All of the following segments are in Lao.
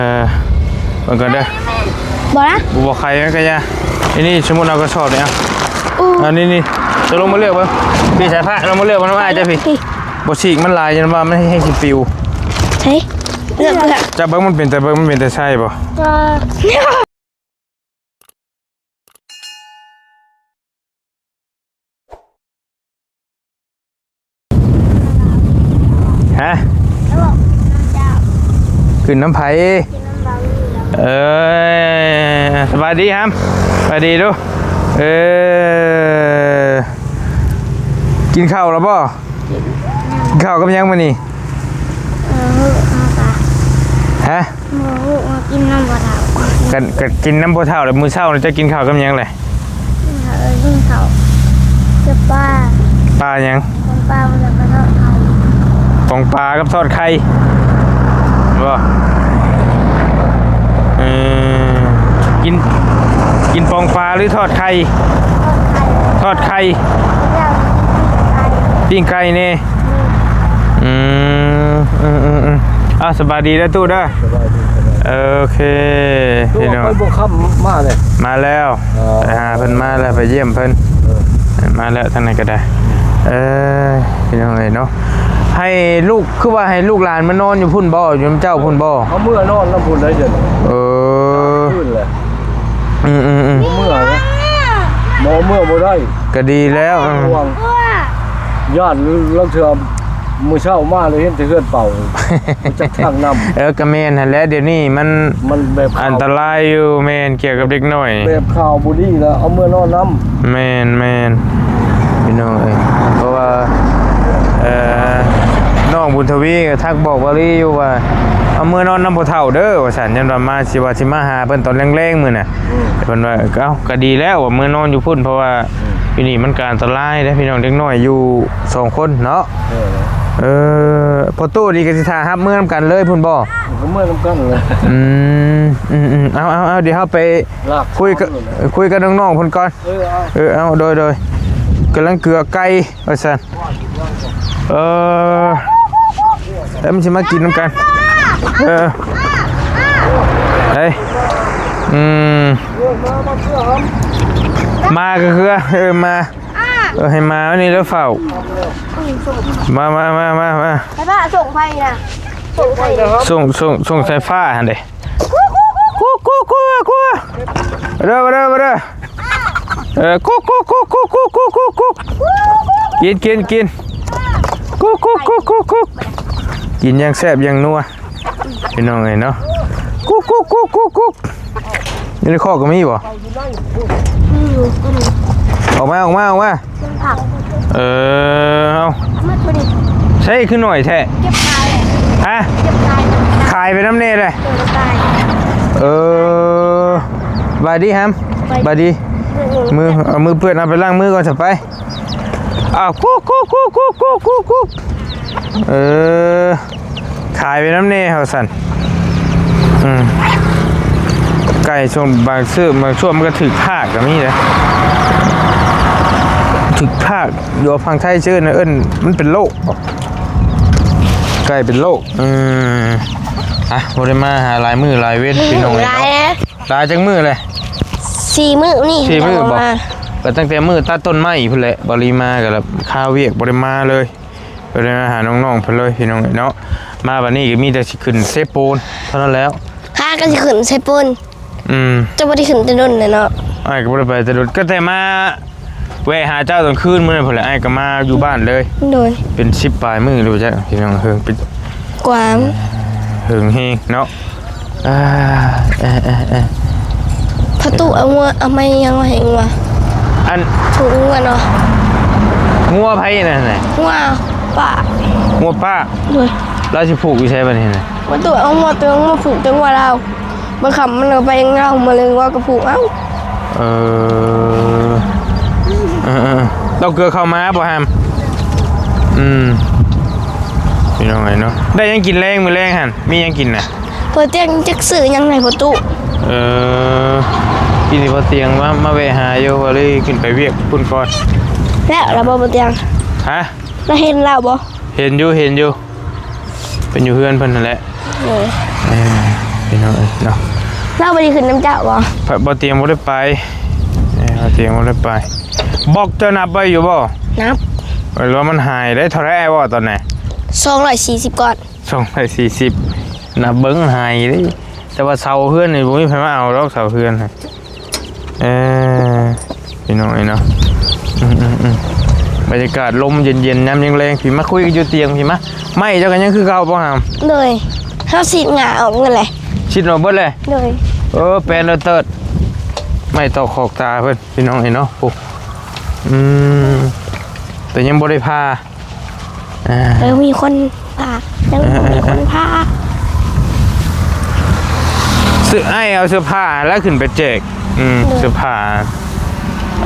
ເອີ ເບິ່ງກ່ອນເດີ. ບໍ່ນະ ບໍ່ ບໍ່ໄຄມັນກະຢ່າ. ນີ້ ນີ້ ສົມມຸດເອົາກະສອບນີ້ ເອົາ ອື ອັນນີ້ ນີ້ ເຈົ້າລົງມາເລືອກເບິ່ງ. ພີ່ ສາຍຟ້າ ລົງມາເລືອກເບິ່ງນຳອ້າຍເຈົ້າພີ້. ບໍ່ສີກມັນຫຼາຍ ຢ້ານວ່າມັນແຮງຊິປິວ. ໃສ່ ເລືອກ ເລືອກ ຈັບເບິ່ງ ມັນເປັນຕາ ເບິ່ງ ມັນເປັນຕາໃສ່ບໍ່? ຮະ? ຂຶ້ນນຳໃຜ? ເອີ ສະບາຍດີຮຳ ສະບາຍດີດູ. ເອີ ກິນເຂົ້າແລ້ວບໍ່? ກິນ ກິນເຂົ້າກັບຫຍັງມື້ນີ້? ເອີ ເຮົາກະ ຮະ? ບໍ່ຮູ້ ມາກິນນຳພໍ່ເຖົ້າ. ກະ ກະກິນນຳພໍ່ເຖົ້າແຫຼະ. ມື້ເຊົ້າເຈົ້າກິນເຂົ້າກັບຫຍັງແຫຼະ? ເອີ ກິນເຂົ້າກັບປາ. ປາຫຍັງ? ປອງປາ ແລ້ວກະທອດໄຂ່. ປອງປາກັບທອດໄຂ່ບໍ່? ເອີ ກິນ ກິນປອງປາຫຼືທອດໄຂ່? ທອດໄຂ່ ທອດໄຂ່. ແລ້ວກິນປີ້ງໄກ່ ປີ້ງໄກ່ແນ່. ອືມ ອືມໆໆ ເອົາ ສະບາຍດີເດີຕູ້ເດີ. ສະບາຍດີ ສະບາຍດີ. ໂອເຄ ຕູ້ ພີ່ນ້ອງ ໄປບໍ່ຄ່ຳມາເລີຍ. ມາແລ້ວ ອໍ ໄປຫາເພິ່ນມາແລ້ວ ໄປຢ້ຽມເພິ່ນ. ເອີ ມາແລ້ວ ທາງໃນກະໄດ້. ເອີ ພີ່ນ້ອງເອີຍເນາະ ໃຫ້ລູກ ຄືວ່າໃຫ້ລູກຫຼານມານອນຢູ່ພຸ້ນບໍ່? ຢູ່ນຳເຈົ້າພຸ້ນບໍ່? ເອົາເມືອນອນນຳພຸ້ນໄດ້ເດີ. ເອີ ຄືນແຫຼະ. ອືມໆໆ ເມືອນະ ບໍ່ເມືອບໍ່ໄດ້. ກະດີແລ້ວ ເອີ ຫ່ວງ ຢ້ານລາງເທື່ອ ມື້ເຊົ້າມາແລ້ວເຫັນແຕ່ເຮືອນເປົ່າ ຈັກທາງນຳ. ເອີ ກະແມ່ນຫັ້ນແຫຼະ ດຽວນີ້ມັນ ມັນແບບອັນຕະລາຍຢູ່. ແມ່ນ ກ່ຽວກັບເດັກນ້ອຍ ແບບຂ່າວບໍ່ດີລະ ເອົາເມືອນອນນຳ. ແມ່ນໆ ພີ່ນ້ອງເອີຍ ເພາະວ່າ ເອີ ນ້ອງບຸນທະວີກະທັກບອກວາລີຢູ່ວ່າ ເອົາເມືອນອນນຳພໍ່ເຖົ້າເດີ ວ່າຊັ້ນ. ຢ້ານວ່າມາ ຊິວ່າຊິມາຫາເພິ່ນຕອນແລງໆມື້ນະ. ອືມ ເພິ່ນວ່າ ເອົ້າ ກະດີແລ້ວວ່າເມືອນອນຢູ່ພຸ້ນ ເພາະວ່າ ອືມ ຢູ່ນີ້ມັນກະອັນຕະລາຍເດ້ ພີ່ນ້ອງ ເດັກນ້ອຍຢູ່ສອງຄົນເນາະ. ເອີ ເອີ ພໍ່ຕູ້ນີ້ກະຊິຖ້າຮັບເມືອນຳກັນເລີຍພຸ້ນບໍ່? ກະເມືອນຳກັນແຫຼະ. ອືມ ອືມໆ ເອົາໆໆ ດຽວເຮົາໄປຄຸຍກັບ ຄຸຍກັບນ້ອງໆເພິ່ນກ່ອນ. ເອີ ເອົາ ເອີ ເອົາ ໂດຍໆ ກຳລັງເກືອໄກ່ວ່າຊັ້ນ. ເອີ ແລ້ວມັນຊິມາກິນນຳກັນ. ເອີ ເອີຍ ອືມ ມາກະເຄືອ ເອີ ມາ ເອີ ໃຫ້ມານີ້ແລ້ວເຝົ້າ. ມາ ມາ ມາ ມາ ມາ ໃຫ້ພະສົ່ງໃຜນະ? ສົ່ງໃຜ? ສົ່ງ ສົ່ງ ສົ່ງສາຍຟ້າຫັ້ນເດ. ກູກູກູກູກູກູ. ມາເດີ ມາເດີ ມາເດີ. ເອີ ກູກູກູກູກູກູກູ. ກິນ ກິນ ກິນ. ກູກູກູກູກູ. ກິນຢ່າງແຊບຢ່າງນົວ ພີ່ນ້ອງເອີຍເນາະ. ກູກູກູກູກູ. ຢູ່ໃນຄອກກະມີບໍ່? ມີຢູ່. ອອກມາ ອອກມາ ອອກມາ. ເອີ ເອົາ ໃຊ້ຄືໜ້ອຍແທ້? ເກັບຂາຍ. ຮະ? ເກັບຂາຍ. ຂາຍໄປນຳແນ່ເລີຍ. ເອີ ສະບາຍດີຮຳ. ສະບາຍດີ. ມື ເອົາມືເປື້ອນ ເອົາໄປລ້າງມືກ່ອນຊະໄປ. ອ້າວ ກຸກ ກຸກ ກຸກ. ເອີ ຂາຍໄປນຳແນ່ເຮົາຊັ້ນ. ອືມ ໄກ່ຊ່ວງບາງຊື່ ບາງຊ່ວງມັນກະຖືກພາກກະມີເດ້. ຖືກພາກ ຢູ່ຝັ່ງໄທຊື່ເອີ້ນ ເອີ້ນ ມັນເປັນໂລກ ໄກ່ເປັນໂລກ. ອືມ ອ່ະ ບໍ່ໄດ້ມາຫາຫຼາຍມື້ຫຼາຍເວັນ ພີ່ນ້ອງເອີຍເນາະ. ຫຼາຍແລ້ວ. ຫຼາຍຈັກມື້ແລ້ວ? ສີ່ມື້ນີ້. ສີ່ມື້ບໍ່? ກະຕັ້ງແຕ່ມື້ຕັດຕົ້ນໄມ້ພຸ້ນແຫຼະ ບໍ່ໄດ້ມາ ກະລະຄາວຽກ ບໍ່ໄດ້ມາເລີຍ. ບໍ່ໄດ້ມາຫານ້ອງໆເພິ່ນເລີຍ ພີ່ນ້ອງເອີຍເນາະ. ມາບາດນີ້ກະມີແຕ່ຊິຂຶ້ນເຊໂປນເທົ່ານັ້ນແລ້ວ. ຂ້າກະຊິຂຶ້ນເຊໂປນ. ອືມ ເຈົ້າບໍ່ໄດ້ຂຶ້ນແຕ່ດົນແລ້ວເນາະ. ອ້າຍກະບໍ່ໄດ້ໄປແຕ່ດົນ ກະແຕ່ມາແວະຫາເຈົ້າຕອນຄືນມື້ນັ້ນພຸ້ນແຫຼະ ອ້າຍກະມາຢູ່ບ້ານເລີຍ. ໂດຍ ເປັນສິບປາຍມື້ແລ້ວ ບໍ່ຈັກ ພີ່ນ້ອງ ເຫິງ ກວ່າ ເຫິງແຮງເນາະ. ອ່າ ເອີ ເອີ ເອີ ພໍ່ຕູ້ ເອົາງົວ ເອົາໄມ້ຫຍັງມາໃຫ້ງົວ? ອັນ ຜູກງົວເນາະ. ງົວໃຜນັ້ນນະ? ງົວປ້າ. ງົວປ້າ? ໂດຍ. ລາວຊິຜູກຢູ່ໃສບາດນີ້ນະ? ພໍ່ຕູ້ ເອົາງົວໂຕໜຶ່ງມາຜູກແຕ່ງົວລາວ ບາງຄ່ຳມັນກະໄປນຳລາວ ມື້ເລີງວ່າກະຜູກເອົາ. ເອີ ເອີ ເອີ ເອົາເກືອເຂົ້າມາບໍ່ຫຳ? ອືມ ພີ່ນ້ອງເອີຍເນາະ ໄດ້ຫຍັງກິນແລງມື້ແລງຫັ້ນ? ມີຫຍັງກິນນະ? ພໍ່ຕຽງຈັກຊື້ຫຍັງໃຫ້ພໍ່ຕູ້. ເອີ ກິນນີ້ພໍ່ຕຽງມາ ມາແວະຫາຢູ່ ວ່າເລີຍຂຶ້ນໄປວຽກພຸ້ນກ່ອນ. ແລ້ວລະບໍ່ ພໍ່ຕຽງ? ຮະ? ລະເຫັນລາວບໍ່? ເຫັນຢູ່ ເຫັນຢູ່ ເພິ່ນຢູ່ເຮືອນເພິ່ນຫັ້ນແຫຼະ. ໂດຍ. ເອີ ພີ່ນ້ອງເອີຍເນາະ. ລາວບໍ່ໄດ້ຂຶ້ນນຳເຈົ້າບໍ່? ບໍ່ຕຽງບໍ່ໄດ້ໄປ. ເອີ ບໍ່ຕຽງບໍ່ໄດ້ໄປ. ບລັອກເຈົ້ານັບໄວ້ຢູ່ບໍ່? ນັບ. ເອີ ວ່າມັນຫາຍໄດ້ເທົ່າໃດບໍ່ຕອນນີ້? ສອງຮ້ອຍສີ່ສິບກ້ອນ. ສອງຮ້ອຍສີ່ສິບ ນັບເບິ່ງຫາຍເດ້. ແຕ່ວ່າເສົາເຮືອນນີ້ບໍ່ມີໃຜມາເອົາດອກ ເສົາເຮືອນ. ເອີ ພີ່ນ້ອງເອີຍເນາະ. ອືມໆໆ ບັນຍາກາດລົມເຢັນໆ ຍາມແລງໆ ພີ່ ມາຄຸຍກັນຢູ່ຕຽງ ພີ່ມາ. ໄມ້ເຈົ້າກໍຍັງຄືເກົ່າບໍ່ຫາມ? ໂດຍ ເຮົາສີດຫຍ້າອອກໝົດແຫຼະ. ສີດອອກເບິດແຫຼະ? ໂດຍ. ເອີ ແປນເຕີດ ໄມ້ຕອກຂອກຕາເພິ່ນ ພີ່ນ້ອງເອີຍເນາະ. ໂອ້ ອືມ ແຕ່ຍັງບໍ່ໄດ້ຜ່າ. ເອີ ມີຄົນພາ ຍັງບໍ່ມີຄົນພາ. ຊື້ ອ້າຍເອົາເສື້ອຜ້າແລ້ວຂຶ້ນໄປແຈກ. ອືມ ໂດຍ ເສື້ອຜ້າ.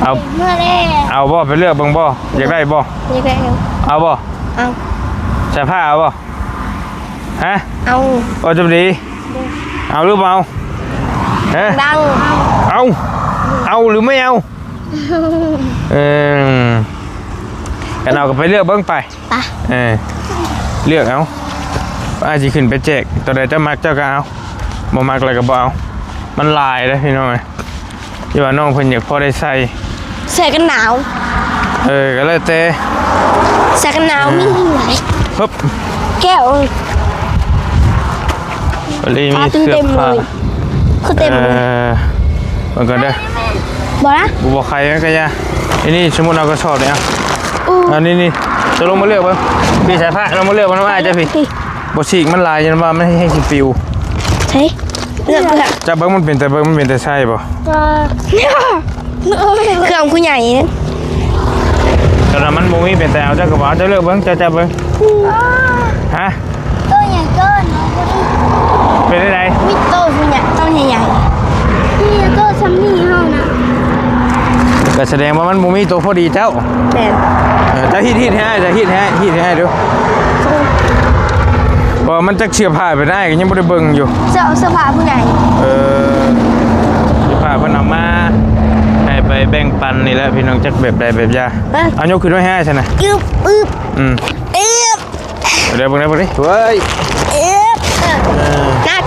ເອົາ ເອົາບໍ່? ໄປເລືອກເບິ່ງບໍ່? ຢາກໄດ້ບໍ່? ຢາກໄດ້. ເອົາບໍ່? ເອົາ. ໃສ່ຜ້າເອົາບໍ່? ຮະ? ເອົາ. ເອົາຈຳດີ. ເອົາຫຼືບໍ່ເອົາ? ຮະ? ເອົາ. ເອົາ ເອົາຫຼືບໍ່ເອົາ? ເອີ ຄັນເອົາກໍໄປເລືອກເບິ່ງໄປ. ໄປ. ເອີ ເລືອກເອົາ ອ້າຍຊິຂຶ້ນໄປແຈກ. ຕົວໃດເຈົ້າມັກເຈົ້າກໍເອົາ ບໍ່ມັກແລ້ວກໍບໍ່ເອົາ. ມັນຫຼາຍເດ້ພີ່ນ້ອງເອີຍ. ທີ່ວ່ານ້ອງເພິ່ນຢາກພໍໄດ້ໃສ່ ເສື້ອກັນໜາວ. ເອີ ກໍແລ້ວແຕ່ ເສື້ອກັນໜາວ. ເອີ ມີຫຼາຍ. ຮຶບ ແກ້ວ. ອັນນີ້ມີເສື້ອຜ້າ. ຄືເຕັມເລີຍ. ເອີ ເບິ່ງກ່ອນເດີ. ບໍ່ນະ ບໍ່ ບໍ່ໄຄມັນກໍຢ່າ. ອັນນີ້ສົມມຸດເອົາກະສອບນີ້ ອາ ອັນນີ້ນີ້ ເຈົ້າລົງມາເລືອກເບິ່ງ. ພີ່ສາຍຟ້າ ລົງມາເລືອກເບິ່ງນຳອ້າຍເຈົ້າພີ່. ບໍ່ສີກມັນຫຼາຍ ຢ້ານວ່າມັນແຮງຊິປິວ. ໃສ່ ເລືອກ ເລືອກ. ຈັບເບິ່ງ ມັນເປັນຕາເບິ່ງ ມັນເປັນຕາໃສ່ບໍ່? ເຄື່ອງຜູ້ໃຫຍ່. ຕອນນັ້ນມັນບໍ່ມີ ເປັນຕາເອົາ ເຈົ້າກໍບໍ່ເອົາ. ເຈົ້າເລືອກເບິ່ງ ເຈົ້າຈັບເບິ່ງ. ຮະ? ໂຕໃຫຍ່ເກີນ. ເປັນໄດ? ມີໂຕຜູ້ໃຫຍ່ ໂຕໃຫຍ່ໆ ມີໂຕຊ່ຳນີ້ເຮົານະ. ກໍສະແດງວ່າມັນບໍ່ມີໂຕພໍດີເຈົ້າ. ແມ່ນ. ເອີ ເຈົ້າຮີດ ຮີດໃຫ້ອ້າຍ ເຈົ້າຮີດໃຫ້ ຮີດໃຫ້ອ້າຍດູ. ເພາະວ່າມັນຈັກເສື້ອຜ້າເປັນ ອ້າຍກໍຍັງບໍ່ໄດ້ເບິ່ງຢູ່. ເສື້ອ ເສື້ອຜ້າຜູ້ໃຫຍ່. ເອີ ເສື້ອຜ້າເພິ່ນເອົາມາໃຫ້ໄປແບ່ງປັນນີ້ແຫຼະພີ່ນ້ອງ ຈັກແບບໃດແບບຢ່າ. ເອີ ເອົາຍົກຂຶ້ນໄວ້ໃຫ້ອ້າຍຊັ້ນນະ. ອຶບ ອຶບ ອືມ ອຶບ. ເດີ ເບິ່ງ ເບິ່ງ ເບິ່ງ ເວີຍ. ເອີ ໜັກ.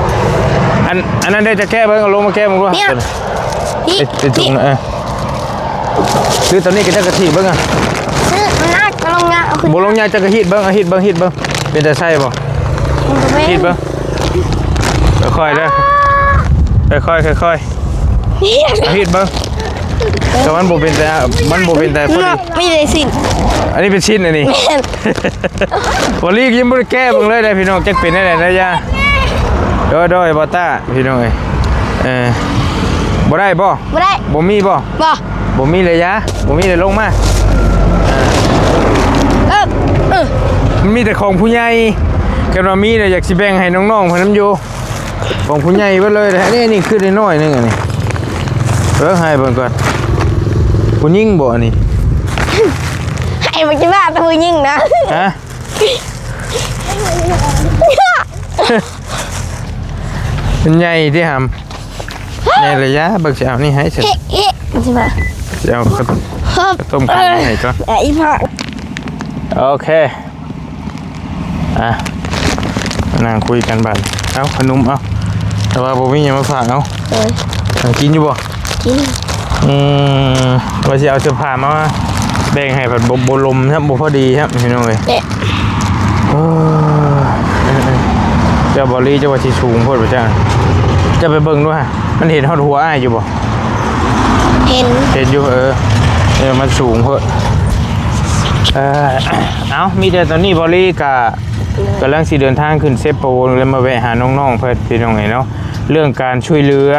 ອັນ ອັນນັ້ນເດ້ ຈະແກ້ເບິ່ງ ເອົາລົງມາແກ້ເບິ່ງດູ. ນີ້ ໄອ້ ໄອ້ຈຸງນະ. ເອີ ຫຼືຕອນນີ້ກໍເຈົ້າກະຖີບເບິ່ງອະ. ໜັກ ລົງຍາກ. ບໍ່ລົງຍາກ ເຈົ້າກະຮີດເບິ່ງ ເອົາຮີດເບິ່ງ ຮີດເບິ່ງ ເປັນຕາໃສ່ບໍ່? ຮີດເບິ່ງ ຄ່ອຍໆເດີ ຄ່ອຍໆ ຄ່ອຍໆ ຮີດເບິ່ງ. ແຕ່ມັນບໍ່ເປັນຕາ ມັນບໍ່ເປັນຕາພໍດີ. ມີແຕ່ຊີ້ນ ອັນນີ້ເປັນຊີ້ນ ອັນນີ້. ແມ່ນ. ບໍ່ລີກຍັງບໍ່ໄດ້ແກ້ເບິ່ງເລີຍເດ້ພີ່ນ້ອງ ຈັກເປັນແນວໃດນະ. ຢ່າ ໂດຍ ໂດຍ ບໍ່ຕ້າ ພີ່ນ້ອງເອີຍ. ເອີ ບໍ່ໄດ້ບໍ່? ບໍ່ໄດ້. ບໍ່ມີບໍ່? ບໍ່ ບໍ່ມີເລີຍ. ຢ່າ ບໍ່ມີເລີຍ ລົງມາ. ເອີ ເອີ ມັນມີແຕ່ຂອງຜູ້ໃຫຍ່. ຄັນວ່າມີນະ ຢາກຊິແບ່ງໃຫ້ນ້ອງໆເພິ່ນນຳຢູ່. ຂອງຜູ້ໃຫຍ່ເບິດເລີຍເດ້. ອັນນີ້ ອັນນີ້ຄືນ້ອຍໆໜຶ່ງ ອັນນີ້. ເບິ່ງໃຫ້ເບິ່ງກ່ອນ ຜູ້ຍິງບໍ່ອັນນີ້? ໃຫ້ມັນກິນວ່າແຕ່ຜູ້ຍິງນະ. ຮະ? ມັນໃຫຍ່ຕິຫຳ. ໃຫຍ່ລະຍະ ເບິ່ງຊິເອົານີ້ໃຫ້ຊັ້ນ. ເອະ ເອະ ຊິວ່າ ຊິເອົາ ຮຶບ ເອົາຕົ້ມໄຂ່ໃຫ້ກ່ອນ. ອີພະ ໂອເຄ. ອ່ະ ມານັ່ງຄຸຍກັນບາດ. ເອົາຂະໜົມ ເອົາ ແຕ່ວ່າບໍ່ມີຫຍັງມາຝາກ. ເອົາ ເອີ ກິນຢູ່ບໍ່? ກິນ. ອືມ ວ່າຊິເອົາເສື້ອຜ້າມາແບ່ງໃຫ້ ພັດບໍ່ ບໍ່ລົມຊ້ຳ ບໍ່ພໍດີຊ້ຳ ພີ່ນ້ອງເອີຍ. ເອີ ເຈົ້າ ເຈົ້າບໍລີ ເຈົ້າວ່າຊິສູງໂພດບໍ່? ເຈົ້າ ເຈົ້າໄປເບິ່ງດູຫາ ມັນເຫັນຮອດຫົວອ້າຍຢູ່ບໍ່? ເຫັນ ເຫັນຢູ່. ເອີ ເອີ ມັນສູງໂພດ. ເອີ ເອົາ ມີແຕ່ຕອນນີ້ ບໍລີກະ ເອີ ກຳລັງຊິເດີນທາງຂຶ້ນເຊໂປ ແລ້ວມາແວະຫານ້ອງໆເພິ່ນ ພີ່ນ້ອງເອີຍເນາະ. ເລື່ອງການຊ່ວຍເຫຼືອ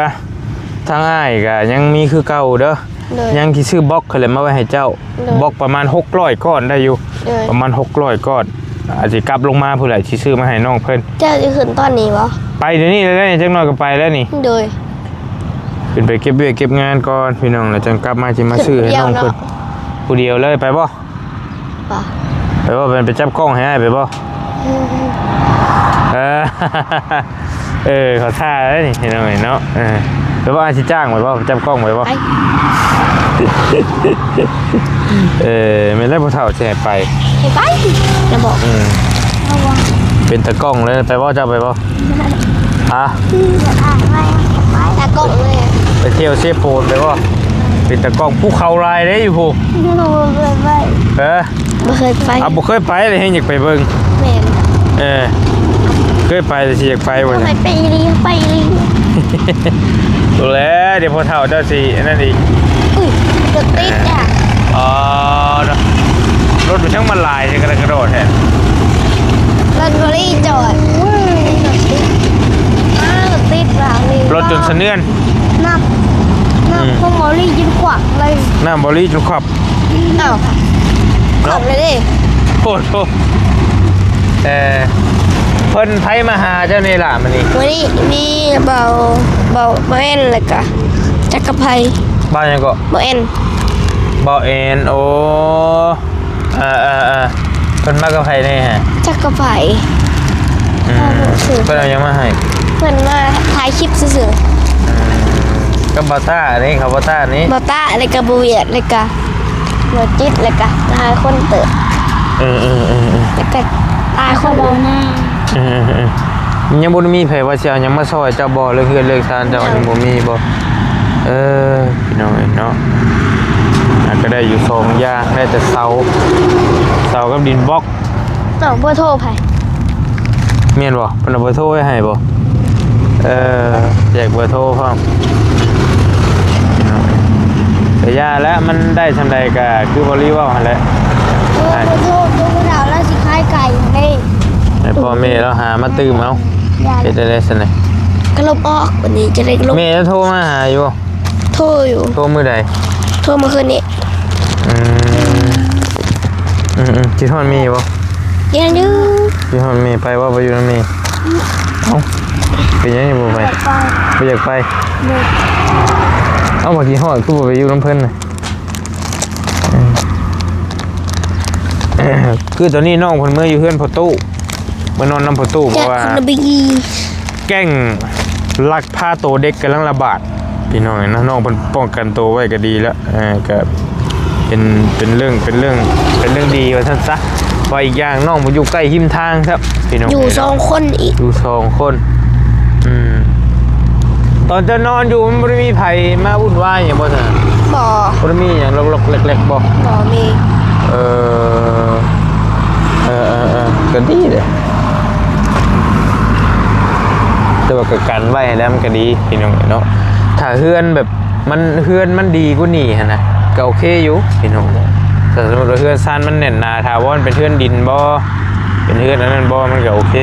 ທາງອ້າຍກະຍັງມີຄືເກົ່າເດີ. ໂດຍ. ຍັງຊິຊື້ບລັອກຫັ້ນແຫຼະມາໄວ້ໃຫ້ເຈົ້າ. ໂດຍ. ບລັອກປະມານຫົກຮ້ອຍກ້ອນໄດ້ຢູ່. ໂດຍ. ປະມານຫົກຮ້ອຍກ້ອນ ອາດຊິກັບລົງມາພຸ້ນແຫຼະ ຊິຊື້ມາໃຫ້ນ້ອງເພິ່ນ. ເຈົ້າຊິຂຶ້ນຕອນນີ້ບໍ່? ໄປດຽວນີ້ເລີຍ ຈັກໜ່ອຍກໍໄປແລ້ວນີ້. ໂດຍ. ຂຶ້ນໄປເກັບວຽກເກັບງານກ່ອນ ພີ່ນ້ອງ ແລ້ວຈັ່ງກັບມາ ຊິມາຊື້ໃຫ້ນ້ອງເພິ່ນ. ຜູ້ດຽວເນາະ ຜູ້ດຽວເລີຍ ໄປບໍ່? ໄປບໍ່? ໄປບໍ່? ໄປ ໄປຈັບກ້ອງໃຫ້ອ້າຍໄປບໍ່? ເອີ ເອີ ເຂົາຖ້າແລ້ວນີ້ ພີ່ນ້ອງເອີຍເນາະ. ເອີ ແປວ່າອ້າຍຊິຈ້າງໄປບໍ່? ໄປຈັບກ້ອງໄປບໍ່? ໄປ. ເອີ ແມ່ນແລ້ວ ຜູ້ເຖົ້າຊິໃຫ້ໄປ. ໃຫ້ໄປ ແລ້ວບອກ. ອືມ ເອົາວ່າ ເປັນຕາກ້ອງເລີຍ. ໄປບໍ່? ເຈົ້າໄປບໍ່? ບໍ່ໄດ້. ອາ ຕາກ້ອງເລີຍ ໄປທ່ຽວເຊໂປນໄປບໍ່? ເປັນຕາກ້ອງ ພູເຂົາຫຼາຍເດ້ຢູ່ພຸ້ນ. ບໍ່ເຄີຍໄປ ເອີ ບໍ່ເຄີຍໄປ. ອາ ບໍ່ເຄີຍໄປແລ້ວແຮງຢາກໄປເບິ່ງ. ແມ່ນ ເອີ ເຄີຍໄປແລ້ວຊິຢາກໄປບໍ່? ໄປ ໄປອີ່ຫຼີ ໄປອີ່ຫຼີ. ໂຕແລ້ວ ດຽວພໍ່ເຖົ້າເຈົ້າຊິອັນນັ້ນອີກ. ອຸ້ຍ ລົດຕິດອະ. ອໍ ລົດໄປທາງມັນຫຼາຍ ກະດະກະໂດດແທ້. ລົດບໍລິຈອດ ລົດຕິດ ອ້າ ລົດຕິດວ່ານີ້ ລົດຈົນສະເໜືອນ. ນ້ຳ ນ້ຳ ອືມ ຂອງບໍລິຈົນຂວັກເລີຍ ນ້ຳບໍລິຈົນຂວັກ. ອ້າວ ເນາະ ຂອບເລີຍເດ້. ໂອ້ໂຫ ເອີ ເພິ່ນໃຜມາຫາເຈົ້ານີ້ລະມື້ນີ້? ມື້ນີ້ມີເບົາ ເບົາ ເບົາແອນ ແລ້ວກະຈັກກະໄພ. ເບົາຫຍັງເກາະ? ເບົາແອນ ເບົາແອນ. ໂອ້ ເອີໆໆ ເພິ່ນມາກັບໃຜແດ່? ຈັກກະໄພ. ອືມ ເພິ່ນເອົາຫຍັງມາໃຫ້? ເພິ່ນມາຖ່າຍຄລິບຊື່ໆ. ອືມ ກັບບ່າວຕ້ານີ້ ເຂົາບ່າວຕ້ານີ້ ບ່າວຕ້າ ແລ້ວກະບ່າວຫວຽດ ແລ້ວກະບ່າວຈິດ ແລ້ວກະຫຼາຍຄົນເຕີບ. ເອີໆໆໆ ແລ້ວກະຫຼາຍຄົນ. ເອີໆໆ ຍັງບໍ່ໄດ້ມີໃຜວ່າຊິເອົາຫຍັງມາຊ່ອຍເຈົ້າບໍ່ ເລື່ອງເຮືອນເລື່ອງຊານເຈົ້າ ຍັງບໍ່ມີບໍ່? ເອີ ພີ່ນ້ອງເອີຍເນາະ ອາດຈະໄດ້ຢູ່ສອງຢ່າງ ໄດ້ແຕ່ເສົາ ເສົາກັບດິນບລັອກ. ເອົາເບີໂທໃຜ? ແມ່ນບໍ່? ເພິ່ນເອົາເບີໂທໄວ້ໃຫ້ບໍ່? ເອີ ແຈກເບີໂທພ້ອມ. ກະຢ່າແຫຼະ ມັນໄດ້ສ່ຳໃດກະຄືບໍ່ລີເວົ້າຫັ້ນແຫຼະ. ເອີ ເບີໂທໂຕຜູ້ເຖົ້າລາວຊິຂາຍໄກ່ເດ້ ໃຫ້ພໍ່ແມ່ລາວຫາມາຕື່ມເອົາ. ເຮັດໄດ້ຊັ້ນນະ ກະລົບອອກ. ບັດນີ້ຈະໄດ້ລົບ. ແມ່ລາວໂທມາຫາຢູ່ບໍ່? ໂທຢູ່. ໂທມື້ໃດ? ໂທມື້ຄືນນີ້. ອືມ ອືມໆ ຄິດຮອດແມ່ຢູ່ບໍ່? ຄິດຮອດຢູ່. ຄິດຮອດແມ່ ໄປບໍ່ ໄປຢູ່ນຳແມ່? ເອົ້າ ເປັນຫຍັງບໍ່ໄປ? ບໍ່ຢາກໄປ. ບໍ່ຢາກໄປ. ໂດຍ. ເອົ້າ ວ່າຄິດຮອດ ຄືບໍ່ໄປຢູ່ນຳເພິ່ນນະ? ອືມ ຄືຕອນນີ້ນ້ອງເພິ່ນເມືອຢູ່ເຮືອນພໍ່ຕູ້ ມານອນນຳພໍ່ຕູ້ ເພາະວ່າແກ້ງລັກພາໂຕເດັກກຳລັງລະບາດ ພີ່ນ້ອງເອີຍເນາະ. ນ້ອງເພິ່ນປ້ອງກັນໂຕໄວ້ກະດີແລ້ວ ເອີ ກະເປັນ ເປັນເລື່ອງ ເປັນເລື່ອງ ເປັນເລື່ອງດີວ່າຊັ້ນຊະ. ວ່າອີກຢ່າງນ້ອງບໍ່ຢູ່ໃກ້ຮິມທາງຊະ ພີ່ນ້ອງເອີຍເນາະ ຢູ່ສອງຄົນອີກ ຢູ່ສອງຄົນ. ອືມ ຕອນເຈົ້ານອນຢູ່ມັນບໍ່ໄດ້ມີໃຜມາວຸ່ນວາຍຫຍັງບໍ່ຊັ້ນ? ບໍ່ ບໍ່ໄດ້ມີຫຍັງລັອກໆແລັກໆບໍ່? ບໍ່ມີ. ເອີ ເອີໆໆ ກະດີເດ້ ແຕ່ວ່າກະກັນໄວ້ແລ້ວມັນກະດີ ພີ່ນ້ອງເນາະ. ຖ້າເຮືອນແບບ ມັນ ເຮືອນມັນດີກວ່ານີ້ຫັ້ນນະ ກະໂອເຄຢູ່ ພີ່ນ້ອງ. ຖ້າສົມມຸດວ່າເຮືອນຊານມັນແໜ້ນໜາຖາວອນ ເປັນເຮືອນດິນບໍ່ ເປັນເຮືອນອັນນັ້ນບໍ່ ມັນກະໂອເຄ.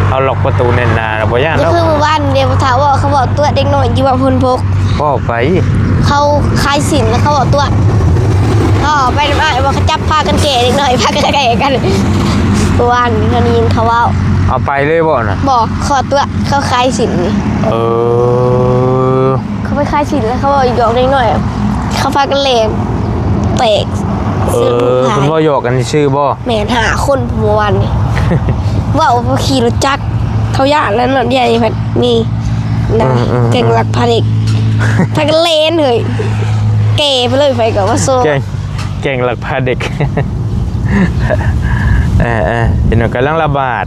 ເຮົາລັອກປະຕູແໜ້ນໜາລະບໍ່ຢ້ານດອກ. ຄືມື້ວານນີ້ ເຂົາເວົ້າ ເຂົາເວົ້າຕົວະເດັກນ້ອຍຢູ່ວັງພົນບົກ ເວົ້າໄປ ເຂົາຂາຍສິນລະເຂົາເວົ້າຕົວະ. ເຂົາໄປນຳອ້າຍ ວ່າເຂົາຈັບພາກັນແກ່ເດັກນ້ອຍ ພາກັນແກ່ກັນ. ມື້ວານນີ້ເຮົາໄດ້ຍິນເຂົາເວົ້າ. ເອົາໄປເລີຍບໍ່ນະ? ບໍ່ ເຂົາຕົວະ ເຂົາຂາຍສິນນີ້. ເອີ ເຂົາໄປຂາຍສິນແລ້ວເຂົາເວົ້າຫຍອກເດັກນ້ອຍ ເຂົາພາກັນແລ່ນແຕກ. ເອີ ເພິ່ນເວົ້າຫຍອກກັນຊື່ໆບໍ່? ແມ່ນ ຫ້າຄົນເມື່ອວານນີ້ ເວົ້າວ່າຂີ່ລົດຈັກ ເຂົາຢ້ານແລ້ວເນາະ. ດຽວນີ້ພັດມີນະ ອືມໆໆ ແກ້ງລັກພາເດັກ ພາກັນແລ່ນເຮີ້ຍ ແກ່ໄປເລີຍ ໃຜກະວ່າໂຊ ແກ້ງ ແກ້ງລັກພາເດັກ. ເອີໆ ເຫັນວ່າກຳລັງລະບາດ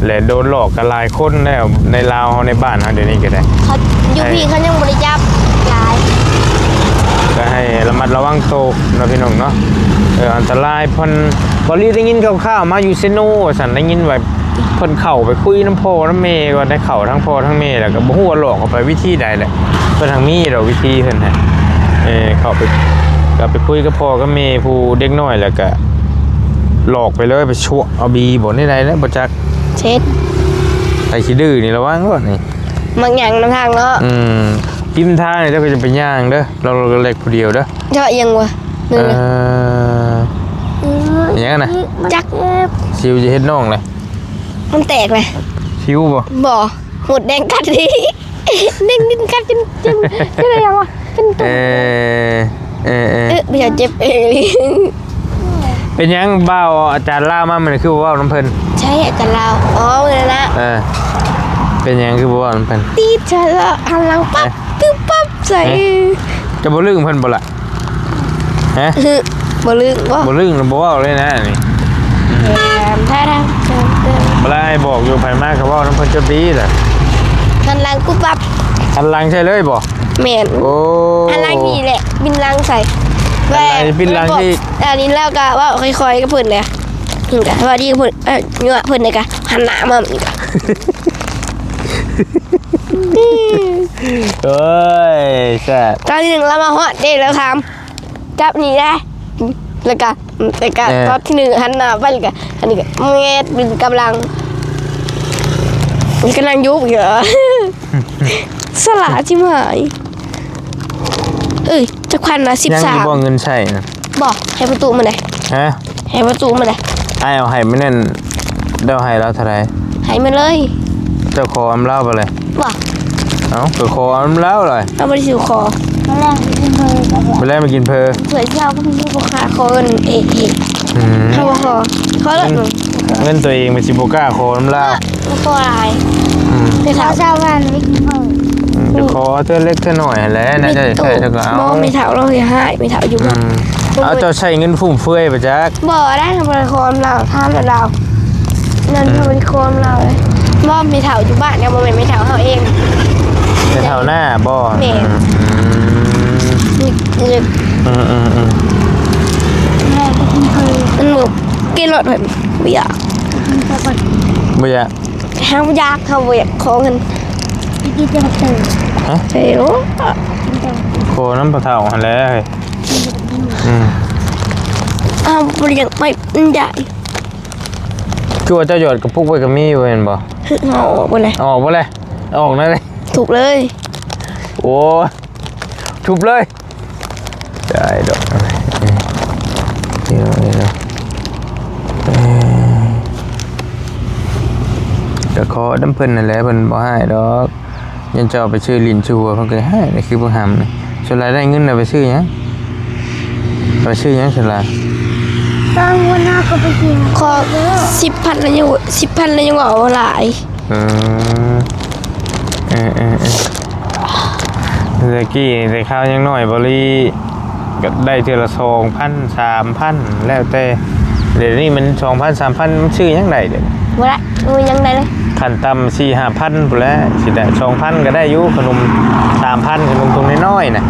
ແລະ ໂດນຫຼອກກັນຫຼາຍຄົນແລ້ວ ໃນລາວເຮົາ ໃນບ້ານເຮົາດຽວນີ້ກະໄດ້. ເຂົາຢູ່ພີ້ ເອີ ເຂົາຍັງບໍ່ໄດ້ຈັບຫຼາຍ ກະໃຫ້ລະມັດລະວັງໂຕເນາະ ພີ່ນ້ອງເນາະ. ເອີ ອັນຕະລາຍ. ເພິ່ນ ບໍ່ລີໄດ້ຍິນຂ່າວໆມາຢູ່ເຊໂນວ່າຊັ້ນ ໄດ້ຍິນວ່າເພິ່ນເຂົ້າໄປຄຸຍນຳພໍ່ນຳແມ່ກ່ອນ ໄດ້ເຂົ້າທັງພໍ່ທັງແມ່ ແລ້ວກະບໍ່ຮູ້ວ່າຫຼອກເຂົ້າໄປວິທີໃດແຫຼະ. ເພິ່ນທັງມີດອກວິທີເພິ່ນຫັ້ນ ເອີ ເຂົ້າໄປ ກະໄປຄຸຍກັບພໍ່ກັບແມ່ຜູ້ເດັກນ້ອຍ ແລ້ວກະຫຼອກໄປເລີຍ ໄປຊວກເອົາບີບໍ່ ແນວໃດແຫຼະ ບໍ່ຈັກ. ເຊັດ ໃຜຂີ້ດື້ນີ້ລະວັງໂລດນີ້ ມັກຍ່າງນຳທາງເນາະ. ອືມ ຮິມທາງນີ້ເຈົ້າກະຈະໄປຍ່າງເດີ ລັອກໆແລັກໆຜູ້ດຽວເດີ. ເຈາະຫຍັງວະ? ເອີ ຫຍັງນະ? ຈັກ ຊິວຈະເຮັດນ້ອງລະ ມັນແຕກລະ. ຊິວບໍ່? ບໍ່ ໝົດແດງກັດ ແດງດິນກັດຈົນ ຈົນ ຈົນຫຍັງວະ ເປັນຕຸ່ມ. ເອີ ເອີໆ ເອີ ບໍ່ຢາກເຈັບເອງ. ເປັນຫຍັງບ່າວອາຈານລາວມາມື້ນີ້ຄືບໍ່ເວົ້ານຳເພິ່ນ? ໃຊ່ ອາຈານລາວ. ອໍ ມື້ນັ້ນນະ. ເອີ ເປັນຫຍັງຄືບໍ່ເວົ້ານຳເພິ່ນ? ຕິດໃຈລະ ຫັນຫຼັງປັບ ປຶບປັບໃສ່. ເຈົ້າບໍ່ລຶ້ງເພິ່ນບໍ່ລະ? ຮະ? ບໍ່ລຶ້ງບໍ່? ບໍ່ລຶ້ງລະບໍ່ເວົ້າເລີຍນະນີ້. ແຖມແທ້ໆ ເຕີມເຕີມ ບໍ່ໄດ້ ອ້າຍບອກຢູ່ ໃຜມາກໍເວົ້ານຳເພິ່ນຈົດດີລະ ຫັນຫຼັງປຸບປັບ ຫັນຫຼັງໃສ່ເລີຍບໍ່? ແມ່ນ ໂອ້ ຫັນຫຼັງນີ້ແຫຼະ ປິ່ນຫຼັງໃສ່ ຫັນຫຼັງ ແລ້ວປິ່ນຫຼັງ ອັນນີ້ລາວກໍເວົ້າຄ່ອຍໆກັບເພິ່ນແຫຼະ ເພິ່ນກໍສະບາຍດີກັບເພິ່ນ ເອີ ຍົວະເພິ່ນແລ້ວກໍຫັນໜ້າມາອີກ ໂອ້ຍ ແຊບ ຕອນທີໜຶ່ງລາວມາຮອດເດ້ ລາວຖາມ ຈັບນີ້ໄດ້ ແລ້ວກະ ແລ້ວກະ ເອີ ຕອນທີໜຶ່ງຫັນໜ້າໄປ ແລ້ວກະ ອັນນີ້ກະແງດ ດຶງກັບຫຼັງ ນີ້ກຳລັງຍຸບຢູ່ ສະຫຼາດຊິມາຍ ເອີຍ ຈັກພັນນະ ສິບສາມ ຍັງຢູ່ບໍ່ເງິນໃຊ້ນະ? ບໍ່ ໃຫ້ປະຕູມັນໄດ້ ຮະ? ໃຫ້ປະຕູມັນໄດ້ ອ້າຍເອົາໃຫ້ມື້ນັ້ນ ເຈົ້າໃຫ້ລາວເທົ່າໃດ? ໃຫ້ໝົດເລີຍ ເຈົ້າຂໍນຳລາວບໍ່ເລີຍ? ບໍ່ ເອົ້າ ກໍຂໍນຳລາວເລີຍ ເຮົາບໍ່ໄດ້ຊິຂໍ ມື້ແລງໄປກິນເພີ ມື້ແລງໄປກິນເພີ ເພື່ອຊິເອົາເງິນຢູ່ບໍ່ຄ່າຂໍເງິນເອງ ອືມ ເຮົາບໍ່ຂໍ ຂໍເລີຍ ເງິນ ເງິນຕົວເອງມັນຊິບໍ່ກ້າຂໍນຳລາວ ບໍ່ຂໍຫຼາຍ ອືມ ແຕ່ຖ້າ ຂໍຊາວພັນໄປກິນເພີ ອືມ ຈະຂໍເທື່ອເລັກເທື່ອນ້ອຍຫັ້ນແຫຼະ ແມ່ນເຈົ້າຢາກໄດ້ເຈົ້າກໍເອົາ ບໍ່ ແມ່ເຖົ້າລາວຊິຮ້າຍ ແມ່ເຖົ້າຢູ່ບ້ານ ອືມ ເອົາ ເຈົ້າໃຊ້ເງິນຟຸມເຟືອຍບໍ່ຈັກ ບໍ່ໄດ້ ບໍ່ໄດ້ຂໍນຳລາວ ຖາມແຕ່ລາວ ນັ້ນ ອືມ ບໍ່ໄດ້ຂໍນຳລາວເລີຍ ບໍ່ ແມ່ເຖົ້າຢູ່ບ້ານ ຍັງບໍ່ແມ່ນແມ່ເຖົ້າເຮົາເອງ ແມ່ເຖົ້າໜ້າບໍ່? ແມ່ນ ອືມ ອືມ ອືມ ອືມ ແມ່ໄປກິນເພີ ມັນບໍ່ກິນລົດເພິ່ນ ບໍ່ຢາກ ບໍ່ຢາກ ເຮົາບໍ່ຢາກ ເຮົາບໍ່ຢາກຂໍເງິນ ໄປກິນແຕ່ບັກເຕີ ຮະ? ເອີ ໂອ້ ຂໍນຳພໍ່ເຖົ້າຫັ້ນແຫຼະ ອືມ ເຮົາບໍ່ຢາກໄປ ມັນໃຫຍ່ ຄືວ່າເຈົ້າຫຍອດກະປຸກໄວ້ກໍມີຢູ່ແມ່ນບໍ່? ເຮົາເອົາອອກເບິດເລີຍ ເອົາອອກເບິດເລີຍ ເອົາອອກນັ້ນເລີຍ ທຸບເລີຍ ໂອ້ຍ ທຸບເລີຍ ໄດ້ດອກ ເອີ ເອີ ເອີ ກໍຂໍນຳເພິ່ນນັ້ນແຫຼະ ເພິ່ນບໍ່ຮ້າຍດອກ ຍັງຈະເອົາໄປຊື້ຫຼິ້ນຊື້ຫົວ ເພິ່ນກໍໃຫ້ ຄືບັກຫຳນີ້ ສ່ວນຫຼາຍໄດ້ເງິນເອົາໄປຊື້ຫຍັງ? ເອົາໄປຊື້ຫຍັງສ່ວນຫຼາຍ? ຕອນຫົວໜ້າກໍໄປກິນ ຂໍສິບພັນແລ້ວຍັງ ສິບພັນແລ້ວຍັງເວົ້າຫຼາຍ ເອີ ເອີ ເອີ ເອີ ແຕ່ກີ້ ແຕ່ຄາວຍັງນ້ອຍ ບໍລີ ກໍໄດ້ເທື່ອລະສອງພັນ ສາມພັນ ແລ້ວແຕ່ ດຽວນີ້ມັນສອງພັນ ສາມພັນ ມັນຊື້ຫຍັງໄດ້ດຽວນີ້? ບໍ່ໄດ້ ບໍ່ມີຫຍັງໄດ້ເລີຍ ຂັ້ນຕ່ຳສີ່ຫ້າພັນພຸ້ນແຫຼະ ຊິໄດ້ສອງພັນກໍໄດ້ຢູ່ ຂະໜົມສາມພັນ ຂະໜົມຖົງນ້ອຍໆນະ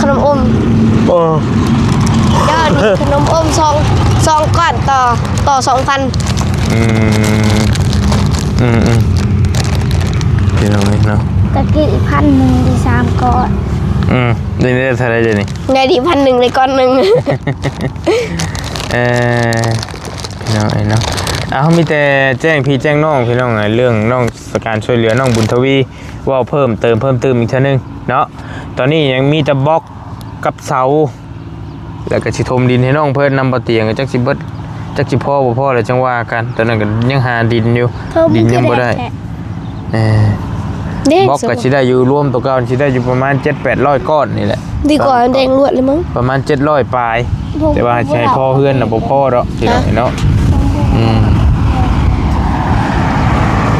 ຂະໜົມອົມ ເອີ ດຽວນີ້ຂະໜົມອົມສອງ ສອງກ້ອນຕໍ່ ຕໍ່ສອງພັນ ອືມ ອືມໆ ພີ່ນ້ອງເອີຍເນາະ ຕະກີ້ພັນໜຶ່ງໄດ້ສາມກ້ອນ ອືມ ດຽວນີ້ໄດ້ເທົ່າໃດດຽວນີ້? ໄດ້ດີພັນໜຶ່ງ ໄດ້ກ້ອນໜຶ່ງ ເອີ ພີ່ນ້ອງເອີຍເນາະ ເອົາ ມີແຕ່ແຈ້ງພີ່ແຈ້ງນ້ອງ ພີ່ນ້ອງເອີຍ ເລື່ອງນ້ອງ ການຊ່ວຍເຫຼືອນ້ອງບຸນທະວີ ເວົ້າເພີ່ມເຕີມ ເພີ່ມຕື່ມອີກເທື່ອໜຶ່ງເນາະ ຕອນນີ້ຍັງມີແຕ່ບລັອກກັບເສົາ ແລ້ວກໍຊິຖົມດິນໃຫ້ນ້ອງເພິ່ນນຳ ບໍ່ຕຽງ ຈັກຊິເບິດ ຈັກຊິພໍບໍ່ພໍແລ້ວຈັ່ງວ່າກັນ ຕອນນັ້ນກໍຍັງຫາດິນຢູ່ ດິນຍັງບໍ່ໄດ້ ເອີ ບລັອກກໍຊິໄດ້ຢູ່ ລວມຕົວເກົ່າຊິໄດ້ຢູ່ປະມານເຈັດແປດຮ້ອຍກ້ອນນີ້ແຫຼະ ດີກວ່າແດງລວດເລີຍມັງ ປະມານເຈັດຮ້ອຍປາຍ ແຕ່ວ່າຊິໃຫ້ພໍເຮືອນນະບໍ່ພໍດອກ ພີ່ນ້ອງເນາະ ອືມ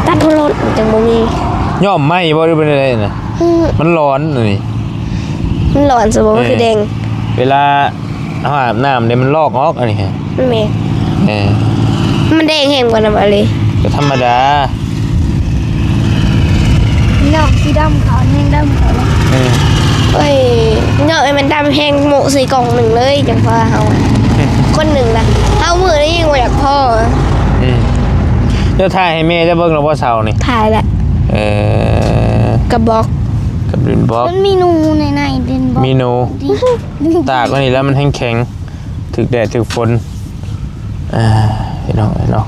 ຕັດຫົວລົດຈັ່ງບໍ່ມີ ຍ້ອມໃໝ່ບໍ່ ຫຼືເປັນໃດນະ? ອືມ ມັນຮ້ອນອັນນີ້ ມັນຮ້ອນຊະບໍ່ ເອີ ມັນຄືແດງ ເວລາ ເຮົາອາບນ້ຳເດ້ ມັນລອກອອກອັນນີ້ຮະ ແມ່ນ ເອີ ມັນແດງແຮງກວ່ານ້ຳອາລີ ກໍທຳມະດາ ນ້ອງສີດຳຂາວແຮງດຳຂາວເນາະ ເອີ ໂອ້ຍ ນ້ອງໃຫ້ມັນດຳແຮງໂມະໃສ່ກ່ອງໜຶ່ງເລີຍ ຈັ່ງພໍເຮົາ ຄົນໜຶ່ງນະ ເຮົາມື້ນີ້ຍັງບໍ່ຢາກພໍ ອືມ ເຈົ້າຖ່າຍໃຫ້ແມ່ເຈົ້າເບິ່ງແລ້ວບໍ່ເຊົ້ານີ້? ຖ່າຍແລ້ວ ເອີ ກັບບລັອກ ກັບດິນບລັອກ ມັນມີໜູໃນນັ້ນ ດິນບລັອກ ມີໜູ ຕາກໄວ້ນີ້ແລ້ວມັນແຮງແຂງ ຖືກແດດຖືກຝົນ ອ່າ ພີ່ນ້ອງເອີຍເນາະ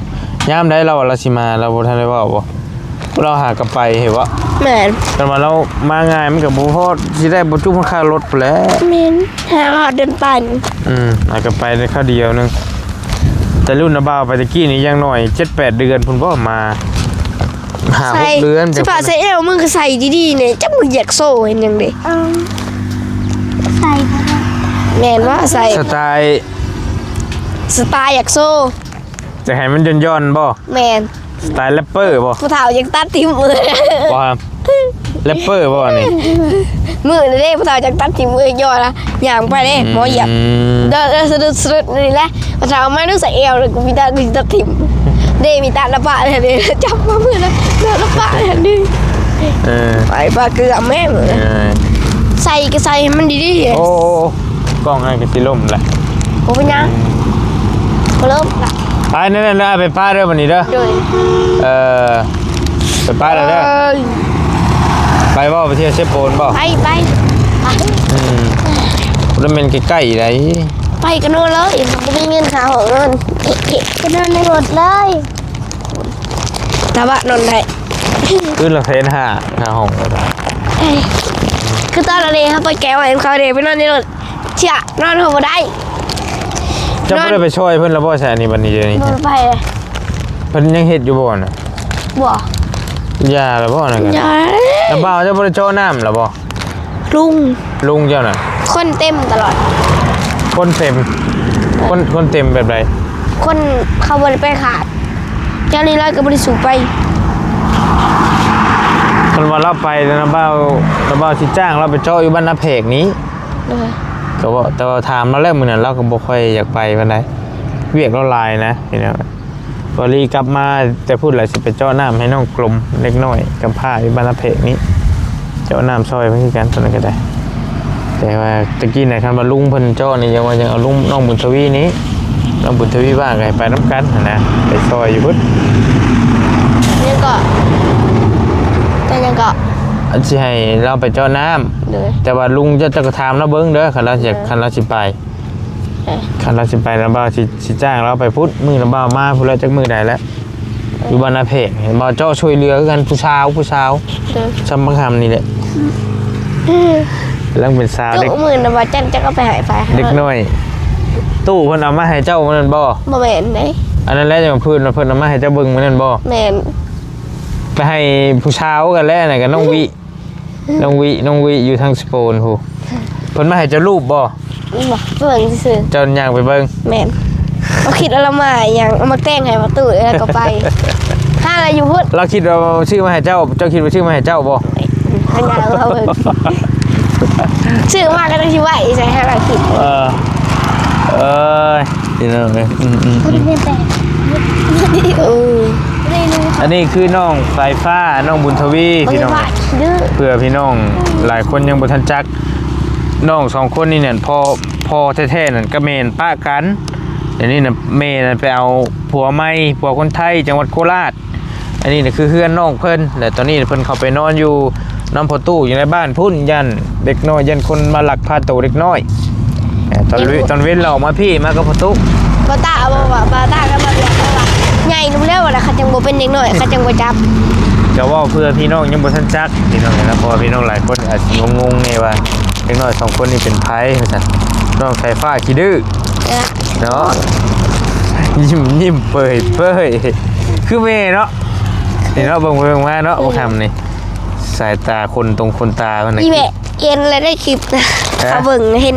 ຍາມໃດລາວວ່າລາວຊິມາ ລາວບໍ່ທັນໄດ້ເວົ້າບໍ່? ລາວຫາກໍໄປເຫັນບໍ່? ແມ່ນ ຄັນວ່າລາວມາງ່າຍມັນກໍບໍ່ພໍ ຊິໄດ້ບໍ່ຈຸຮອດຄ່າລົດພຸ້ນແຫຼະ ແມ່ນ ຫາຮອດເດືອນປາຍ ອືມ ຫາກໍໄປໄດ້ຄາວດຽວໜຶ່ງ ແຕ່ລຸ້ນນະບ່າວໄປຕະກີ້ນີ້ ຢ່າງໜ້ອຍເຈັດແປດເດືອນພຸ້ນບໍ່ມາ ຫ້າຫົກເດືອນ ສະພາບໃສ່ແອວ ມຶງກໍໃສ່ດີໆນີ້ ຈັກມຶງຢາກໂຊເຮັດຫຍັງເດ້ ເອີ ໃສ່ ແມ່ນວ່າໃສ່ ສະໄຕ ສະໄຕຢາກໂຊ ຢາກໃຫ້ມັນຢ່ອນໆບໍ່? ແມ່ນ ສະໄຕແຣັບເປີບໍ່? ຜູ້ເຖົ້າຢາກຕັດຖິ້ມເອີຍ ບໍ່ ແຣັບເປີບໍ່ອັນນີ້? ມື້ນັ້ນເດ້ ຜູ້ເຖົ້າຢາກຕັດຖິ້ມເອີຍ ຍ່ອງລະ ຍ່າງໄປເດ້ ອືມ ໝໍຢຽບ ເດີ ສະດຸດ ສະດຸດນີ້ແຫຼະ ຜູ້ເຖົ້າມາດູໃສ່ແອວ ແລ້ວກໍມີແຕ່ ມີແຕ່ຖິ້ມ ເດ້ ມີຕາລະປະແທ້ເດ້ ຈັບມາເມື່ອລະ ຕາລະປະແທ້ເດ້. ເອີ ໄປປາເກືອແມ່ ເອີ ໃສ່ກໍໃສ່ໃຫ້ມັນດີໆ. ໂອ້ ກ້ອງໃຫ້ກໍຊິລົ້ມລະ. ບໍ່ເປັນຫຍັງ ບໍ່ລົ້ມລະ. ໄປ ນັ້ນໆ ເດີ ໄປປະເດີບັດນີ້ເດີ. ໂດຍ ເອີ ໄປປະແລ້ວເດີ. ເອີຍ ໄປບໍ່ ໄປທ່ຽວເຊໂປນບໍ່? ໄປ ໄປ ໄປ. ອືມ ບໍ່ແມ່ນໃກ້ໆໃດ. ໄປກໍນອນເລີຍ ບໍ່ມີເງິນຄ່າຫ້ອງນອນ ກໍນອນໃນລົດເລີຍ. ແຕ່ວ່ານອນໄດ້ ຄືນລະແສນຫ້າ ຄ່າຫ້ອງ. ເອີຍ ຄືຕອນນັ້ນເດ ເຮົາໄປແກ້ວໃຫ້ເຂົາເດ ໄປນອນໃນລົດ ເຊື່ອ ນອນເຮົາບໍ່ໄດ້. ເຈົ້າບໍ່ໄດ້ໄປຊ່ອຍເພິ່ນລະບໍ່ ໃສນີ້ ບັດນີ້ດຽວນີ້? ບໍ່ໄປເລີຍ. ເພິ່ນຍັງເຮັດຢູ່ບໍ່ນະ? ບໍ່. ຢ່າລະບໍ່ນະ? ຢ່າ. ນ້ຳບ່າວເຈົ້າບໍ່ໄດ້ເຈາະນ້ຳລະບໍ່? ລຸງ ລຸງເຈົ້ານະ ຄົນເຕັມຕະຫຼອດ. ຄົນເຕັມ ຄົນ ຄົນເຕັມແບບໃດ? ຄົນເຂົາບໍ່ໄດ້ໄປຂາດ ເຈົ້ານີ້ລາວກໍບໍ່ໄດ້ສູ້ໄປ. ຄັນວ່າລາວໄປແລ້ວນະບ່າວ ນະບ່າວຊິຈ້າງລາວໄປເຈາະຢູ່ບ້ານນາແພກນີ້. ໂດຍ ກໍເວົ້າ ແຕ່ວ່າຖາມລາວແລ້ວມື້ນັ້ນ ລາວກໍບໍ່ຄ່ອຍຢາກໄປປານໃດ ວຽກລາວຫຼາຍນະ ພີ່ນ້ອງ. ວາລີກັບມາແຕ່ພຸ້ນລະ ຊິໄປເຈາະນ້ຳໃຫ້ນ້ອງກົມ ເດັກນ້ອຍກຳພ້າຢູ່ບ້ານນາແພກນີ້ ເຈາະນ້ຳຊ່ອຍເພິ່ນຄືກັນ ຕອນນັ້ນກໍໄດ້. ແຕ່ວ່າຕະກີ້ນະ ຄັນວ່າລຸງເພິ່ນເຈາະນີ້ ຍັງວ່າຍັງເອົາລຸງ ນ້ອງບຸນທະວີນີ້ ນ້ອງບຸນທະວີວ່າກໍໃຫ້ໄປນຳກັນຫັ້ນນະ ໄປຊ່ອຍຢູ່ພຸ້ນ. ຍັງເກາະ ແຕ່ຍັງເກາະ ຊິໃຫ້ລາວໄປເຈາະນ້ຳ. ໂດຍ ແຕ່ວ່າລຸງເຈົ້າ ເຈົ້າກໍຖາມລາວເບິ່ງເດີ ຄັນລາວຊິ ໂດຍ ຄັນລາວຊິໄປ. ເອີ ຄັນລາວຊິໄປນະບ່າວຊິ ຊິຈ້າງລາວໄປພຸ້ນ ມື້ນະບ່າວມາພຸ້ນແລ້ວ ຈັກມື້ໃດແລ້ວ ເອີ ຢູ່ບ້ານນາແພກ ເຫັນບໍ່ ເຈາະຊ່ວຍເຫຼືອຄືກັນ ຜູ້ສາວ ຜູ້ສາວ. ເອີ ຊ່ຳບັກຫຳນີ້ແຫຼະ ອືມ ກຳລັງເປັນສາວເດັກ ມື້ນະບ່າວຈັນຈັກເອົາໄປໃຫ້ໃຜ ເດັກນ້ອຍ. ຕູ້ເພິ່ນເອົາມາໃຫ້ເຈົ້າມື້ນັ້ນບໍ່? ບໍ່ແມ່ນເດ້ ອັນນັ້ນແຫຼະ ເພິ່ນ ເພິ່ນເອົາມາໃຫ້ເຈົ້າເບິ່ງມື້ນັ້ນບໍ່? ແມ່ນ ໄປໃຫ້ຜູ້ສາວກັນແຫຼະ ອັນນັ້ນກໍນ້ອງວິ ນ້ອງວິ ນ້ອງວິຢູ່ທາງສະໂປນພຸ້ນ ເພິ່ນມາໃຫ້ເຈົ້າລູບບໍ່? ບໍ່ ເບິ່ງຊື່ໆ ເຈົ້າຍ່າງໄປເບິ່ງ. ແມ່ນ ເຂົາຄິດວ່າລາວມາຫຍັງ ເອົາມາແຕ່ງໃຫ້ປະຕູ ແລ້ວກໍໄປ ຫາລາວຢູ່ພຸ້ນ. ລາວຄິດວ່າຊື້ມາໃຫ້ເຈົ້າ ເຈົ້າຄິດວ່າຊື້ມາໃຫ້ເຈົ້າບໍ່? ຫາລາວເບິ່ງ ຊື້ມາກໍຕ້ອງຊິໄວ້ໃສ່ ຫາລາວຄິດ. ເອີ ເອີຍ ພີ່ນ້ອງເອີຍ ອືມໆ ເອີ ອັນນີ້ຄືນ້ອງສາຍຟ້າ ນ້ອງບຸນທະວີ ພີ່ນ້ອງ ເພື່ອພີ່ນ້ອງຫຼາຍຄົນຍັງບໍ່ທັນຈັກ ນ້ອງສອງຄົນນີ້ແມ່ນພໍ່ ພໍ່ແທ້ໆນັ້ນກໍແມ່ນປະກັນ ດຽວນີ້ນະແມ່ນັ້ນໄປເອົາຜົວໃໝ່ ຜົວຄົນໄທ ຈັງຫວັດໂຄລາດ. ອັນນີ້ນະຄືເຮືອນນ້ອງເພິ່ນ ແລະຕອນນີ້ເພິ່ນເຂົ້າໄປນອນຢູ່ນຳພໍ່ຕູ້ຢູ່ໃນບ້ານພຸ້ນ ຢ້ານເດັກນ້ອຍ ຢ້ານຄົນມາລັກພາໂຕເດັກນ້ອຍ. ເອີ ຕອນເວ ຕອນເວັນລາວອອກມາພີ້ ມາກັບພໍ່ຕູ້. ບ່າວຕາເອົາບໍ່ວ່າ ບ່າວຕາກັບບ່າວເດືອນເຂົາວ່າໃຫຍ່ນຳແລ້ວ ວ່າແລ້ວ ເຂົາຈັ່ງບໍ່ເປັນເດັກນ້ອຍ ເຂົາຈັ່ງບໍ່ຈັບ. ກໍເວົ້າເພື່ອພີ່ນ້ອງຍັງບໍ່ທັນຈັກ ພີ່ນ້ອງເອີຍນະ ເພາະວ່າພີ່ນ້ອງຫຼາຍຄົນອາດຊິງົງໆແດ່ວ່າເດັກນ້ອຍສອງຄົນນີ້ເປັນໃຜວ່າຊັ້ນ. ນ້ອງສາຍຟ້າຂີ້ດື້ ເອີ ເນາະ ຍິ້ມ ຍິ້ມເປີຍໆ ຄືແມ່ເນາະ. ນີ້ເນາະ ເບິ່ງໄປເບິ່ງມາເນາະ ອືມ ບັກຫຳນີ້ ສາຍຕາຂົນຕົງຂົນຕາເພິ່ນນະ ອີແມ່ ເຫັນແລ້ວໃນຄລິບນະ ຮະ ເຂົາເບິ່ງເຫັນ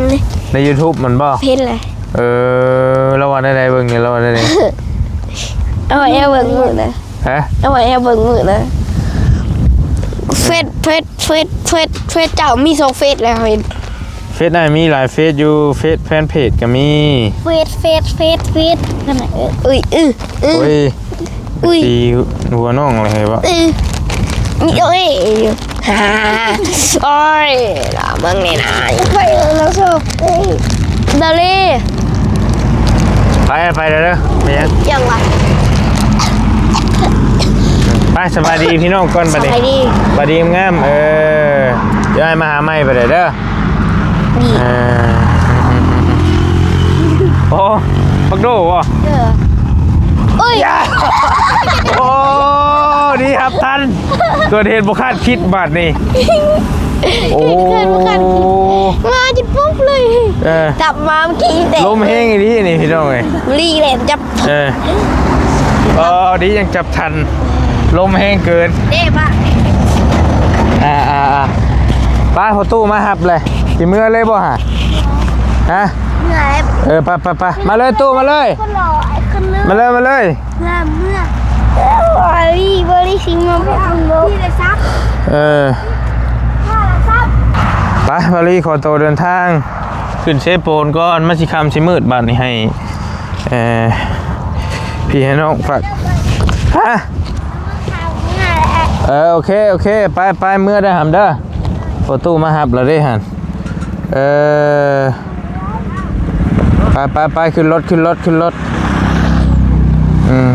ໃນຢູທູບມັນບໍ່? ເຫັນແລ້ວ. ເອີ ລາວວ່າແນວໃດ ເບິ່ງນີ້ ລາວວ່າແນວໃດ? ເອົາໄວ້ແອບເບິ່ງມື້ນະ ຮະ ເອົາໄວ້ແອບເບິ່ງມື້ນະ. ເຟສ ເຟສ ເຟສ ເຟສ ເຟສເຈົ້າມີສອງເຟສແລ້ວ ເຫັນ ເຟສອ້າຍມີຫຼາຍເຟສຢູ່ ເຟສແຟນເພຈກໍມີ. ເຟສ ເຟສ ເຟສ ເຟສ ນັ້ນນະ ເອີຍ ອື ໂອ້ຍ ອຸ້ຍ ຕີຫົວນ້ອງເລີຍເຫັນບໍ່? ອື ໂອ້ຍ ໂອ້ຍ ລະເບິ່ງນີ້ນະ ໄປແລ້ວ ເອີຍ ດາລີ ໄປ ໄປແລ້ວເດີ ໄປຫຍັງ? ຫຍັງວະ? ໄປ ສະບາຍດີພີ່ນ້ອງກ່ອນບັດນີ້ ສະບາຍດີ ສະບາຍດີງາມໆ ເອີ ດຽວອ້າຍມາຫາໃໝ່ ໄປແລ້ວເດີ. ນີ້ ເອີ ໂອ້ ບັກໂດບໍ່? ເອີ ໂອ້ຍ ໂອ້ ດີຮັບທັນ ເກີດເຫດບໍ່ຄາດຄິດບາດນີ້. ໂອ້ ເກີດເຫດບໍ່ຄາດຄິດ ມາຈະປຸບເລີຍ. ເອີ ຈັບມາເມື່ອກີ້ແຕ່ ລົມແຮງອີ່ຫຼີນີ້ພີ່ນ້ອງເອີຍ ລີແຫຼະຈັບ ເອີ ອໍ ດີຍັງຈັບທັນ ລົມແຮງເກີນ ເດ້ປະ ອ່າໆໆ ໄປ ພໍ່ຕູ້ມາຮັບເລີຍ ຊິເມືອເລີຍບໍ່ຫະ? ຮະ ເມືອເລີຍ ເອີ ໄປໆໆ ມາເລີຍຕູ້ ມາເລີຍ ຄົນຫຼໍ່ ມາເລີຍ ມາເລີຍ ເມືອ ເມືອ ເອີ ບໍລິ ບໍລິຊິມາເປັນໂລ ເອີ ໄປ ບໍລິ ຂໍໂຕເດີນທາງ ຂຶ້ນເຊໂປນກ່ອນ ມັນຊິຄ່ຳຊິມືດ ບາດນີ້ໃຫ້ ເອີ ພີ່ໃຫ້ນ້ອງຝາກ ຮະ ເອີ ໂອເຄ ໂອເຄ ໄປ ໄປ ເມືອເດີຫຳເດີ ພໍ່ຕູ້ມາຮັບແລ້ວເດ້ຫັ້ນ. ເອີ ໄປ ໄປ ໄປ ຂຶ້ນລົດ ຂຶ້ນລົດ ຂຶ້ນລົດ. ອືມ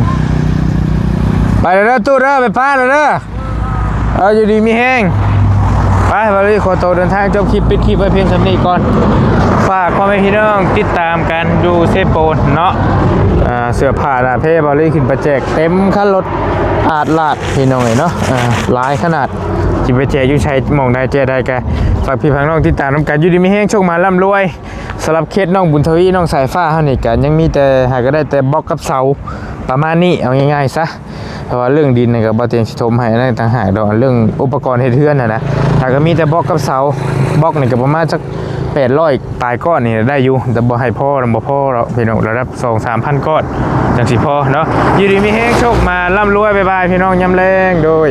ໄປແລ້ວເດີຕູ້ເດີ ໄປປ້າແລ້ວເດີ. ເອີ ຢູ່ດີມີແຮງ. ໄປ ບ່າວລີຂໍໂຕເດີນທາງ ຈົບຄລິບ ປິດຄລິບໄວ້ພຽງສ່ຳນີ້ກ່ອນ. ຝາກພໍ່ແມ່ພີ່ນ້ອງຕິດຕາມກັນຢູ່ເຊໂປນເນາະ. ເອີ ເສື້ອຜ້າໜ້າເພ ບ່າວລີຂຶ້ນໄປແຈກເຕັມຄັນລົດອາດລາດພີ່ນ້ອງເອີຍເນາະ. ເອີ ຫຼາຍຂະໜາດ ຊິໄປແຈກຢູ່ໃສ ໝ່ອງໃດແຈກໃດກະ ຝາກພີ່ຝາກນ້ອງຕິດຕາມນຳກັນ. ຢູ່ດີມີແຮງ ໂຊກໝານລ່ຳລວຍ. ສຳລັບເຂດນ້ອງບຸນທະວີ ນ້ອງສາຍຟ້າເຮົານີ້ກະຍັງມີແຕ່ ຫາກະໄດ້ແຕ່ບລັອກກັບເສົາ ປະມານນີ້ ເອົາງ່າຍໆຊະ. ເພາະວ່າເລື່ອງດິນນີ້ກໍບໍ່ຕຽງຊິຖົມໃຫ້ນັ້ນຕ່າງຫາກດອກ ເລື່ອງອຸປະກອນເຮັດເຮືອນຫັ້ນນະ. ຫາກກໍມີແຕ່ບລັອກກັບເສົາ ບລັອກນີ້ກໍປະມານຈັກແປດຮ້ອຍປາຍກ້ອນນີ້ໄດ້ຢູ່ ແຕ່ບໍ່ໃຫ້ພໍ ບໍ່ພໍດອກພີ່ນ້ອງ ລະດັບສອງສາມພັນກ້ອນຈັ່ງຊິພໍເນາະ. ຢູ່ດີມີແຮງ ໂຊກມານ ລ່ຳລວຍ ບາຍບາຍ ພີ່ນ້ອງ ຍາມແລງ ໂດຍ.